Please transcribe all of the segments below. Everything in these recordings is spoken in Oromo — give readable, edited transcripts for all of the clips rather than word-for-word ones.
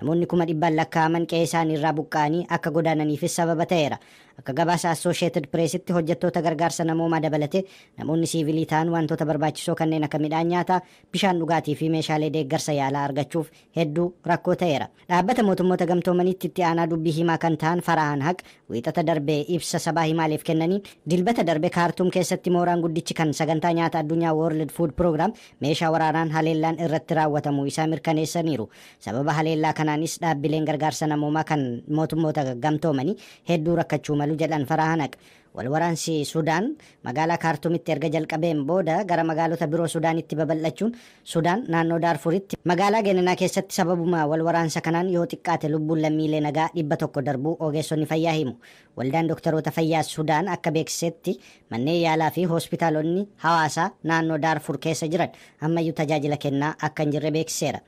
Namoonni 100,000 lakkaa'aman qe'ee isaanii irraa buqqa'anii akka godaananiifis sababa ta'eera. Akka gabaasa Associated Pressitti hojjettoota gargaarsa namoomaa dabalatee namoonni siivilii ta'an wantoota barbaachisoo kanneen akka midhaan nyaataa, bishaan dhugaatii fi meeshaalee deeggarsa yaalaa argachuuf hedduu rakkoo ta'eera. Dhaabbata mootummoota gamtoomaniitti itti aanaa dubbii himaa kan ta'an Farahan Haq wiixata darbee ibsa sabaa himaaleef kennaniin dilbata darbe Kaartuum keessatti mooraan guddichi kan sagantaa nyaata addunyaa World Food Program meeshaa waraanaan haleellaan irratti raawwatamu isaa mirkaneessaniiru. Sababa haleellaa kanaanis dhaabbileen gargaarsa namoomaa kan mootummoota gamtoomanii hedduu rakkachuu malu jedhan Farahan Haq. Walwaraansi Sudaan magaalaa Kaartuumitti erga jalqabeen booda gara magaalota biroo Sudaanitti babal'achuun Sudaan naannoo Daarfuritti magaalaa Geenanaa keessatti sababuma walwaraansa kanaan yoo xiqqaate lubbuun lammiilee nagaa 100 darbuu ogeessonni fayyaa himu. Waldaan dooktaroota fayyaa Sudaan akka beeksisetti manneen yaalaa fi hospitaalonni hawaasaa naannoo Daarfur keessa jiran ammayyuu tajaajila kennaa akka hin jirre beeksiseera.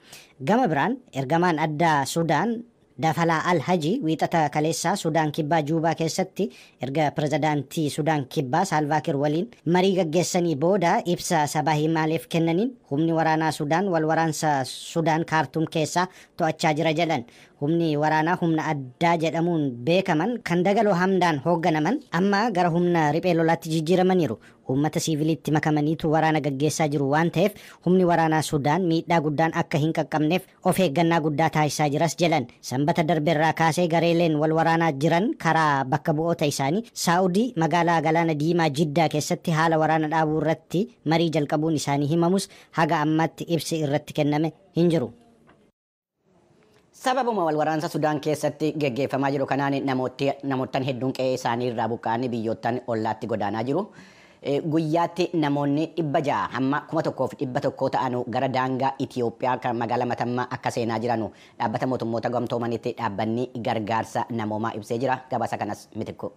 Gama biraan ergamaan addaa Sudaan Dafalaa Al-Haji wiixata kaleessaa Sudaan Kibbaa Juubaa keessatti erga pirezidaantii Sudaan Kibbaa Saalvaakiir waliin marii gaggeessanii booda ibsa sabaa himaaleef kennaniin humni waraanaa Sudaan wal waraansa Sudaan Kaartuum keessaa to'achaa jira jedhan. Humni waraanaa humna addaa jedhamuun beekaman kan Dagaloo Hamdaan hoogganaman amma gara humna riphee lolaatti jijjiiramaniiru. Uummata siiviliitti makamaniitu waraana gaggeessaa jiru waan ta'eef humni waraanaa Sudaan miidhaa guddaan akka hin qaqqabneef of eeggannaa guddaa taasisaa jiras jedhan. Sanbata darbeerraa kaasee gareeleen wal waraanaa jiran karaa bakka bu'oota isaanii Saa'udii magaalaa Galaana Diimaa Jiddaa keessatti haala waraana dhaabuu irratti marii jalqabuun isaanii himamus haga ammaatti ibsi irratti kenname hin jiru. Sababuma wal waraansa Sudaan keessatti geggeeffamaa jiru kanaan namoottan hedduun qe'ee isaanii irraa buqqa'anii biyyoottan ollaatti godaanaa jiru. Guyyaatti namoonni 600 hamma 1100 ta'an gara daangaa Itiyoophiyaa kan magaalaa Matammaa akka seenaa jiranu dhaabbata mootummoota gamtoomanitti dhaabbanni gargaarsa namoomaa ibsee jira. Gabaasa kanas mitikku.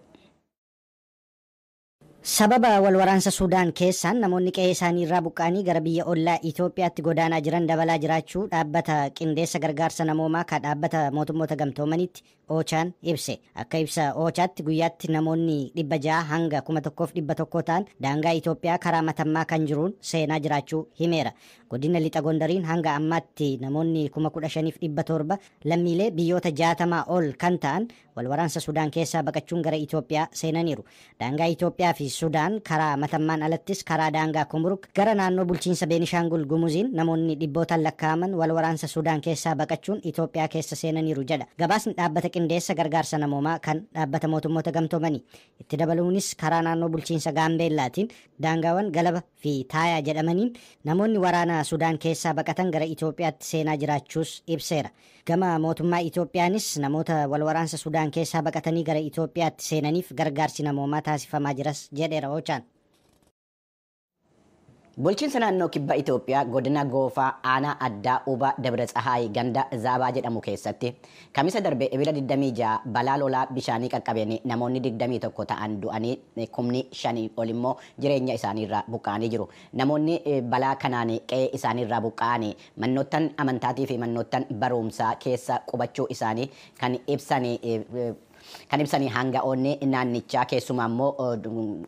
Sababa wal waraansa Sudaan keessaan namoonni qe'ee isaanii irraa buqqa'anii gara biyya ollaa Itoophiyaatti godaanaa jiran dabalaa jiraachuu dhaabbata qindeessa gargaarsa namoomaa kan dhaabbata mootummoota gamtoomanitti Oochaan ibse. Akka ibsa Oochaatti guyyaatti namoonni 600 hanga 1100 ta'an daangaa Itoophiyaa karaa Matammaa kan jiruun seenaa jiraachuu himeera. Godina Lixa Gondariin hanga ammaatti namoonni 15,700 lammiilee biyyoota 60 ol kan ta'an wal waraansa Sudaan keessaa baqachuun gara Itoophiyaa seenaniiru. Daangaa Itoophiyaa fi Sudaan karaa Matammaan alattis karaa daangaa Kumruk gara naannoo bulchiinsa Beenishaangul Gumuziin namoonni dhibbootaan lakkaa'aman wal waraansa Sudaan keessaa baqachuun Itoophiyaa keessa seenaniiru jedha. Gabaasni dhaabbata qindeessa gargaarsa namoomaa kan dhaabbata mootummoota gamtoomanii. Itti dabaluunis karaa naannoo bulchiinsa Gaambeellaatiin daangaawwan Galaba fi Taayaa jedhamaniin namoonni waraana Sudaan keessaa baqatan gara Itoophiyaatti seenaa jiraachuus ibseera. Gama mootummaa Itoophiyaanis namoota wal waraansa Sudaan keessaa baqatanii gara Itoophiyaatti seenaniif gargaarsi namoomaa taasifamaa jiras jedheera Oochaan. Bulchiinsa naannoo kibba Itoophiyaa godina Goofaa aanaa addaa Uba Dabra Tsahaay ganda Zaabaa jedhamu keessatti kamisa darbe ebila 26 balaa lolaa bishaanii qaqqabeen namoonni 21 ta'an du'anii 5,000 ol immoo jireenya isaaniirraa buqqa'anii jiru. Namoonni balaa kanaan qe'ee isaaniirraa buqqa'anii mannoottan amantaatii fi mannoottan barumsaa keessa qubachuu isaanii kan ibsanii hanga'oonni naannichaa keessumaa immoo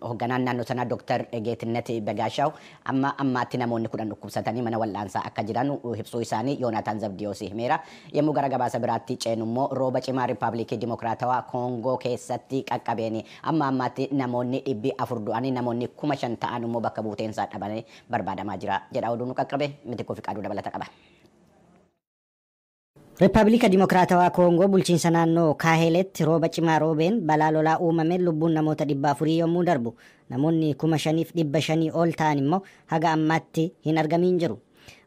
hoogganaan naannoo sanaa Dr. Geetinnet Begaashaw amma ammaatti namoonni 10 dhukkubsatanii mana wal'aansaa akka jiran ibsuu isaanii Yoonaataan Zabdiyoos himeera. Yommuu gara gabaasa biraatti ceenu immoo rooba cimaa Riippaabilikii Dimokiraatawaa Koongoo keessatti qaqqabeen amma ammaatti namoonni 400 du'anii namoonni 5,000 ta'an immoo bakka buuteensaa dhabanii barbaadamaa jira jedha oduun qaqqabe Mitikkuu Fiqaaduu dabalata qaba. Riippaabilika Dimokiraatawaa Koongoo bulchiinsa naannoo Kaaheletti rooba cimaa roobeen balaa lolaa uumameen lubbuun namoota 400 yommuu darbu namoonni 5,500 ol ta'an immoo haga ammaatti hin argamiin jiru.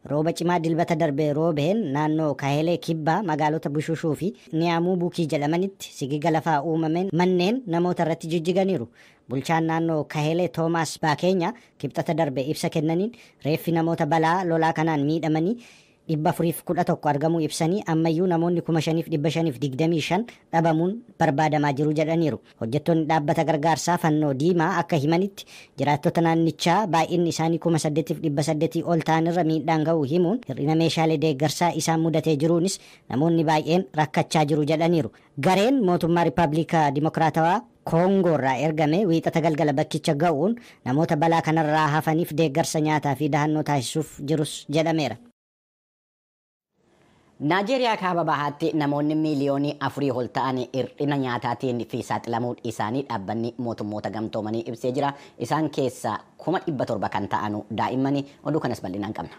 Rooba cimaa dilbata darbe roobeen naannoo Kaahelee kibbaa magaalota Bushushuu fi Niyaamuu Bukii jedhamanitti sigiga lafaa uumameen manneen namoota irratti jijjiganiiru. Bulchaan naannoo Kahelee Toomaas Baakeenya kibxata darbe ibsa kennaniin reeffi namoota balaa lolaa kanaan miidhamanii 411 argamuu ibsanii ammayyuu namoonni 5,525 dhabamuun barbaadamaa jiru jedhaniiru. Hojjettoonni dhaabbata gargaarsaa fannoo diimaa akka himanitti jiraattota naannichaa baay'inni isaanii 8,800 ol ta'an irra miidhaan ga'uu himuun hir'ina meeshaalee deeggarsaa isaan mudatee jiruunis namoonni baay'een rakkachaa jiru jedhaniiru. Gareen mootummaa Riippaabilika Dimokiraatawaa Koongoo irraa ergame wiixata galgala bakkicha ga'uun namoota balaa kanarraa hafaniif deeggarsa nyaataa fi dahannoo taasisuuf jirus jedhameera. Naajeeriyaa kaaba bahaatti namoonni miiliyoonii 4 ol ta'an hir'ina nyaataatiin fi saaxilamuun isaanii dhaabbanni mootummoota gamtoomanii ibsee jira. Isaan keessaa 700,000 kan ta'an daa'immani. Oduu kanas bal'inaan qabna.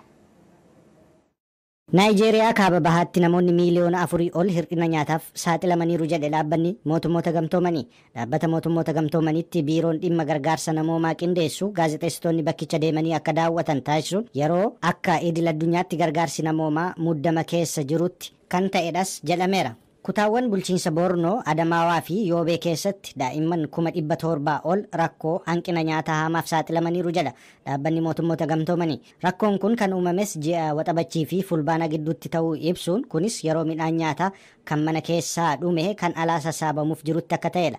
Naayijeeriyaa kaaba bahaatti namoonni miiliyoona 4 ol hir'ina nyaataaf saaxilamaniiru jedhe dhaabbanni mootummoota gamtoomanii. Dhaabbata mootummoota gamtoomaniitti biiroon dhimma gargaarsa namoomaa qindeessu gaazexeessitoonni bakkicha deemanii akka daawwatan taasisuun yeroo akka idil addunyaatti gargaarsi namoomaa muddama keessa jirutti kan ta'edhas jedhameera. Kutaawwan bulchiinsa Boornoo, Adamaawaa fi Yoobee keessatti daa'imman 700,000 ol rakkoo hanqina nyaataa hamaaf saaxilamaniiru jedha dhaabbanni mootummoota gamtoomanii. Rakkoon kun kan uumames ji'a Waxabachii fi Fulbaana gidduutti ta'uu ibsuun, kunis yeroo midhaan nyaataa kan mana keessaa dhume kan alaa sassaabamuuf jirutti akka ta'edha.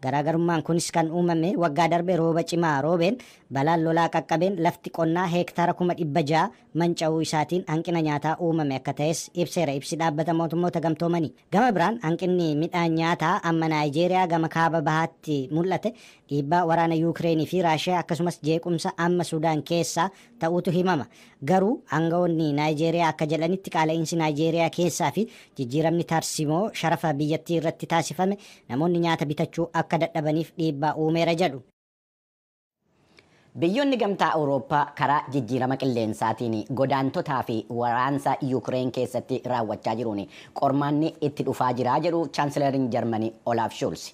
Garaagarummaan kunis kan uumame waggaa darbe rooba cimaa roobeen balaan lolaa qaqqabeen lafti qonnaa heektaara 600,000 manca'uu isaatiin hanqina nyaataa uumame akka ta'es ibseera ibsi dhaabbata mootummoota gamtoomanii. Gama biraan, hanqinni midhaan nyaataa amma Naayijeeriyaa gama kaaba bahaatti mul'ate dhiibbaa waraana Yuukireenii fi Raashiyaa akkasumas jeequmsa amma Sudaan keessaa ta'uutu himama. Garuu aangawoonni Naayijeeriyaa akka jedhanitti, qaala'insi Naayijeeriyaa keessaa fi jijjiiramni tarsimoo sharafa biyyattii irratti taasifame namoonni nyaata bitachuu akka dadhabaniif dhiibbaa uumeera jedhu. Biyyoonni gamtaa Awurooppaa karaa jijjiirama qilleensaatiin, godaantotaa fi waraansa Yuukireen keessatti raawwachaa jiruun qormaanni itti dhufaa jira jedhu Chaansilariin Jarmanii Olaaf Scholz.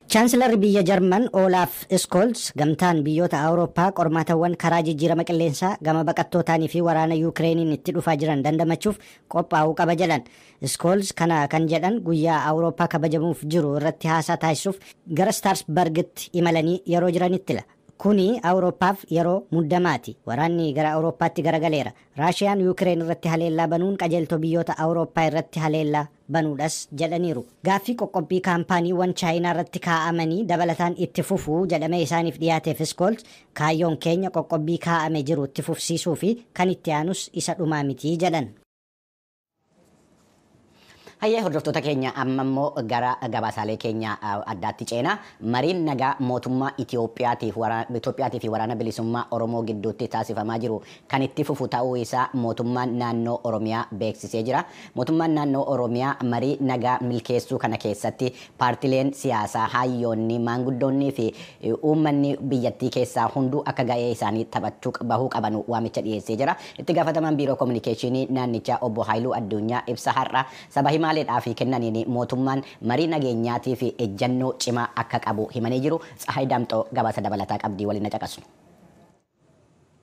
Chaansilarri biyya Jarman Olaaf Scholz gamtaan biyyoota Awurooppaa qormaatawwan karaa jijjiirama qilleensaa, gama baqattootaanii fi waraana Yuukireeniin itti dhufaa jiran dandamachuuf qophaa'uu qaba jedhan. Scholz kana kan jedhan guyyaa Awurooppaa kabajamuuf jiru irratti haasaa taasisuuf gara Strasburgitti imalanii yeroo jiranittila. Kuni Awurooppaaf yeroo muddamaati. Waraanni gara Awurooppaatti garagaleera. Raashiyaan Yuukireen irratti haleellaa banuun qajeeltoo biyyoota Awurooppaa irratti haleellaa banuudhas jedhaniiru. Gaaffii qoqqobbii kaampaaniiwwan Chaayinaa irratti kaa'amanii dabalataan itti fufuu jedhamee isaaniif dhiyaateef Scholz, kaayyoon keenya qoqqobbii kaa'ame jiru itti fufsiisuu fi kan itti aanus isa dhumaa miti jedhan. Hayyee, hordoftoota keenya, amma immoo gara gabaasaalee keenya addaatti ceena. Mariin nagaa mootummaa Itoophiyaatii fi waraana bilisummaa Oromoo gidduutti taasifamaa jiru kan itti fufu ta'uu isaa mootummaan naannoo Oromiyaa beeksisee jira. Mootummaan naannoo Oromiyaa marii nagaa milkeessuu kana keessatti paartileen siyaasaa, hayyoonni, maanguddoonnii fi uummanni biyyattii keessaa hunduu akka ga'ee isaanii taphachuu bahuu qaban waamicha dhiyeessee jira. Itti gaafatamaan biiroo kominikeeshinii naannichaa obbo Haayiluu Addunyaa ibsa har'a saba himaaleedhaa fi kennaniin mootummaan marii nageenyaatii fi ejjannoo cimaa akka qabu himanii jiru. Tsahaay Daamxoo gabaasa dabalataa qabdii, waliin na caqasnu.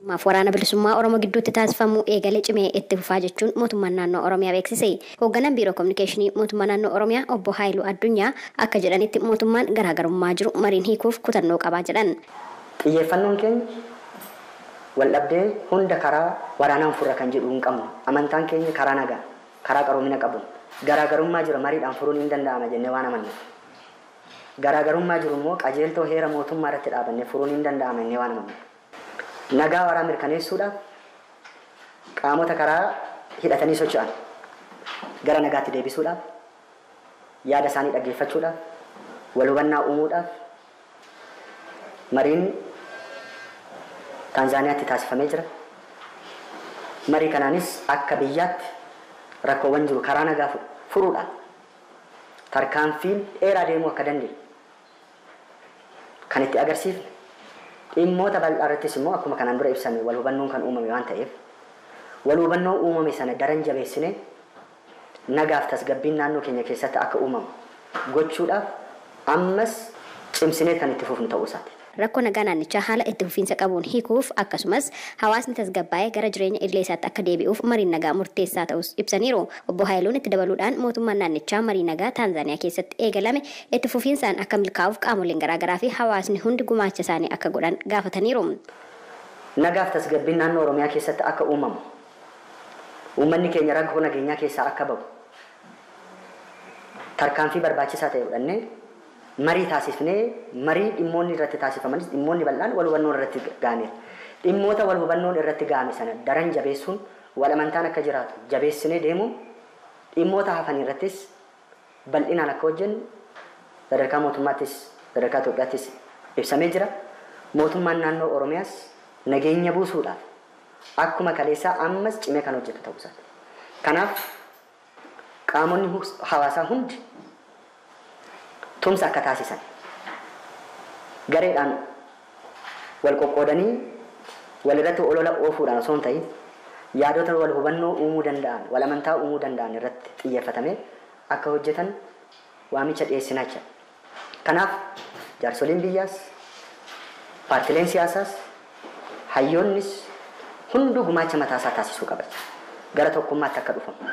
Maaf waraana bilisummaa Oromoo gidduutti taasifamu eegalee cimee itti fufaa jechuun mootummaan naannoo Oromiyaa beeksise. Hoogganaan biiroo kominikeeshinii mootummaa naannoo Oromiyaa obbo Haayiluu Addunyaa akka jedhanitti, mootummaan garaagarummaa jiru mariin hiikuuf kutannoo qabaa jedhan. Xiyyeeffannoon keenya waldhabdee hunda karaa waraanaan furra kan jedhu hin qabnu. Amantaan keenya karaa nagaa, karaa qaroomina qabu. Garaagarummaa jiru mariidhaan furuun hin danda'ama jennee waan amannuuf. Garaagarummaa jiru immoo qajeeltoo heera mootummaa irratti dhaabannee furuun hin danda'ama jennee waan amannuuf. Nagaa waraa mirkaneessuudhaaf qaamota karaa hidhatanii socho'an gara nagaatti deebisuudhaaf, yaada isaanii dhaggeeffachuudhaaf, wal hubannaa uumuudhaaf mariin Taanzaaniyaatti taasifamee jira. Marii kanaanis akka biyyaatti rakkoowwan jiru karaa nagaa furuudhaan tarkaanfiin dheeraa deemuu akka dandeenyu kan itti agarsiifne, dhimmoota bal'aa irrattis immoo akkuma kanaan dura ibsame wal hubannoon kan uumame waan ta'eef, wal hubannoo uumame sana daran jabeessine nagaaf tasgabbiin naannoo keenya keessatti akka uumamu gochuudhaaf ammas cimsinee kan itti fufnu ta'uu isaati. Rakkoo nagaa naannichaa haala itti fufiinsa qabuun hiikuuf, akkasumas hawaasni tasgabbaa'ee gara jireenya idilee isaatti akka deebi'uuf mariin nagaa murteessaa ta'us ibsaniiru. Obbo Haayiluun itti dabaluudhaan mootummaan naannichaa marii nagaa Taanzaaniyaa keessatti eegalame itti fufiinsaan akka milkaa'uuf qaamoleen garaagaraa fi hawaasni hundi gumaacha isaanii akka godhan gaafataniiru. Nagaaf tasgabbiin naannoo Oromiyaa keessatti akka uumamu, uummanni keenya rakkoo nageenyaa keessaa akka bahu tarkaanfii barbaachisaa ta'e fudhannee marii taasifnee, marii dhimmoonni irratti taasifamanis dhimmoonni bal'aan wal hubannoon irratti ga'ameera. Dhimmoota wal hubannoon irratti ga'ame sana daran jabeessuun, wal amantaan akka jiraatu jabeessinee deemuun, dhimmoota hafan irrattis bal'inaan akka hojjennu sadarkaa mootummaattis sadarkaa Itoophiyaattis ibsamee jira. Mootummaan naannoo Oromiyaas nageenya buusuudhaaf akkuma kaleessaa ammas cimee kan hojjetu ta'uu isaati. Kanaaf qaamonni hawaasaa hundi tumsa akka taasisan gareedhaan wal qoqqoodanii walirratti olola oofuudhaan osoo hin ta'in yaadota wal hubannoo uumuu danda'an, wal amantaa uumuu danda'an irratti xiyyeeffatamee akka hojjetan waamicha dhiyeessinaa jira. Kanaaf jaarsoliin biyyaas, paartileen siyaasaas, hayyoonnis hunduu gumaacha mataasaa taasisuu qaba. Gara tokkummaatti akka dhufamu.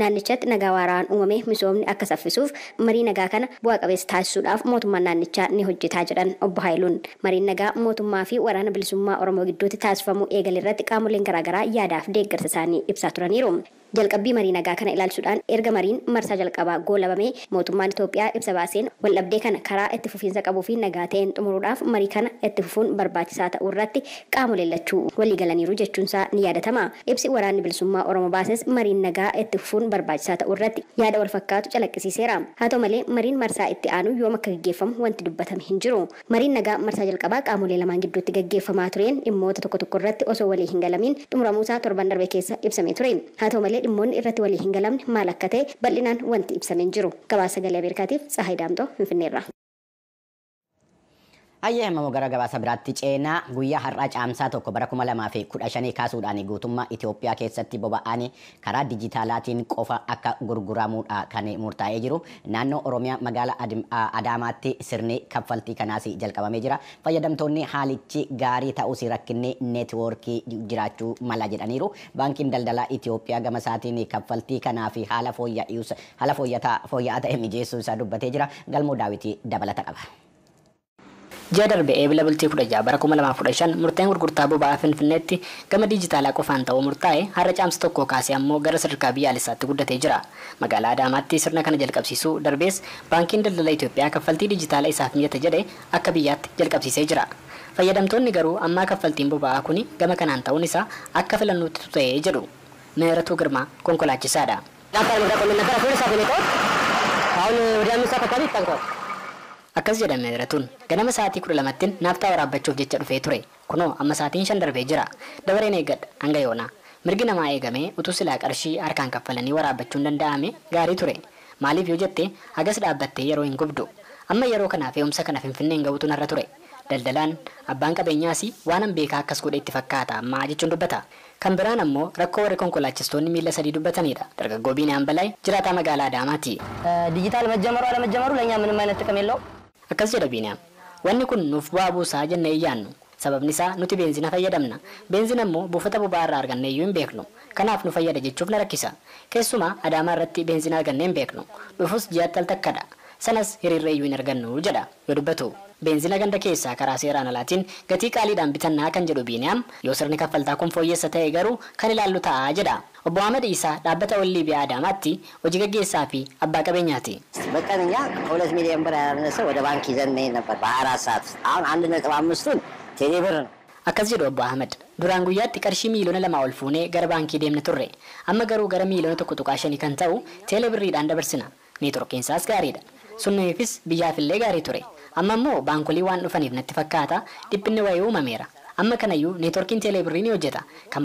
Naannichatti nagaa waaraan uumame misoomni akka saffisuuf marii nagaa kana bu'aa qabeessa taasisuudhaaf mootummaan naannichaa ni hojjetaa jedhan obbo Haayiluun. Mariin nagaa mootummaa fi waraana bilisummaa Oromoo gidduutti taasifamuu eegale irratti qaamoleen garaagaraa yaadaaf deeggarsa isaanii ibsaa turaniiru. Jalqabbii marii nagaa kana ilaalchuudhaan erga mariin marsaa jalqabaa goolabamee mootummaan Itoophiyaa ibsa baaseen waldhabdee kana karaa itti fufiinsa qabuu fi nagaa ta'een xumuruudhaaf marii kana itti fufuun barbaachisaa ta'uu irratti qaamoleen lachuu walii galaniiru jechuunsaa ni yaadatama. Ibsi waraanni bilisummaa Oromoo baases mariin nagaa itti fufuun barbaachisaa ta'uu irratti yaada wal fakkaatu calaqqisiiseera. Haa ta'u malee mariin marsaa itti aanu yoom akka gaggeeffamu wanti dubbatame hin jiru. Mariin nagaa marsaa jalqabaa qaamolee lamaan gidduutti gaggeeffamaa tureen dhimmoota tokko tokko irratti osoo walii hin galamiin xumuramuusaa torban darbe keessa ibsamee ture. Haa ta'u malee dhimmoonni irratti walii hin galamne maal akka ta'e bal'inaan wanti ibsamee hin jiru. Gabaasa Sagalee Ameerikaatiif Tsahaay Daamxoo Finfinneerraa. Hayyee hamamoo gara gabaasa biraatti ceenaa. Guyyaa har'aa caamsaa 1 bara 2015 kaasuudhaan guutummaa Itoophiyaa keessatti boba'aan karaa dijitaalaatiin qofa akka gurguramuudha kan murtaa'ee jiru. Naannoo Oromiyaa magaalaa Adaamaatti sirni kaffaltii kanaas jalqabamee jira. Fayyadamtoonni haalichi gaarii ta'us rakkinni neetwoorkii jiraachuu mala jedhaniiru. Baankiin daldalaa Itoophiyaa gama isaatiin kaffaltii kanaa fi haala fooyya'aa ta'e mijeessuu isaa dubbatee jira. Galmoo Daawitii dabalata qaba. Ji'a darbe eebila bultii 16 bara 2015 murteen gurgurtaa boba'aa Finfinneetti gama dijitaalaa qofaan ta'uu murtaa'e har'a caamsa 1 kaasee ammoo gara sadarkaa biyyaalessaatti guddatee jira. Magaalaa Adaamaatti sirna kana jalqabsiisuu darbees baankiin daldala Itoophiyaa kaffaltii dijitaalaa isaaf mijate jedhe akka biyyaatti jalqabsiisee jira. Fayyadamtoonni garuu ammaa kaffaltiin boba'aa kuni gama kanaan ta'uun isaa akka filannootti ta'ee jedhu. Meeratuu Girmaa konkolaachisaadha. Akkas jedha Meeratuun ganama sa'aatii 12tti naaftaa waraabbachuuf jecha dhufee ture. Kunoo amma sa'aatiin 5 darbee jira. Dabareen eeggadha hanga yoonaa. Mirgi namaa eegamee utuu silaa qarshii harkaan kaffalanii waraabbachuun danda'ame gaarii ture. Maaliif yoo jette hagas dhaabbattee yeroo hin gubdu. Amma yeroo kanaa fe'umsa kana Finfinneen gahuutu narra ture. Daldalaan abbaan qabeenyaas waan an beekaa akkas godhe itti fakkaata ammaa jechuun dubbata. Kan biraan ammoo rakkoo warri konkolaachistoonni miila sadii dubbatanidha. Dargaggoo Biiniyaan Balaay jiraataa magaalaa Adaamaati. ዲጂታል መጀመሩ አለመጀመሩ ለእኛ ምንም አይነት ጥቅም የለውም። Akkas jedha Biiniyaan. Wanni kun nuuf bu'aa buusaa jennee iyyaannu. Sababni isaa nuti beenzina fayyadamna. Beenzina immoo buufata boba'aa irraa arganne iyyuu hin beeknu. Kanaaf nu fayyada jechuuf na rakkisa. Keessumaa Adaamaa irratti beenzina argannee hin beeknu. Dhufus ji'aatti al takkadha. Sanas hiriirree iyyuu hin argannu jedha yoo dubbatu. Beenzina ganda keessaa karaa seeraan alaatiin gatii qaaliidhaan bitannaa kan jedhu Biiniyaam yoo sirni kaffaltaa kun fooyyessa ta'e garuu kan ilaallu ta'a jedha. Obbo Ahmad Isaa dhaabbata Ollii Biyaa Adaamaatti hojii gaggeessaa fi abbaa qabeenyaati. በቀን እኛ ከሁለት ሚሊዮን ብር ያላነሰ ወደ ባንክ ይዘን እንሄድ ነበር በ24 ሰዓት ውስጥ። አሁን 1.5ቱን ቴሌ ብር ነው። Akkas jedhu Obbo Ahmad. Duraan guyyaatti qarshii miiliyoona 2 ol fuunee gara baankii deemne turre. Amma garuu gara miiliyoona 1.5 kan ta'u teelee birriidhaan dabarsina. Neetworkiin isaas gaariidha. Sunniifis biyyaafillee gaarii ture. Amma immoo baankolii waan dhufaniif natti fakkaata dhiphinni wayii uumameera. Amma kanayyuu neetworkiin teelee birrii ni hojjeta. Kan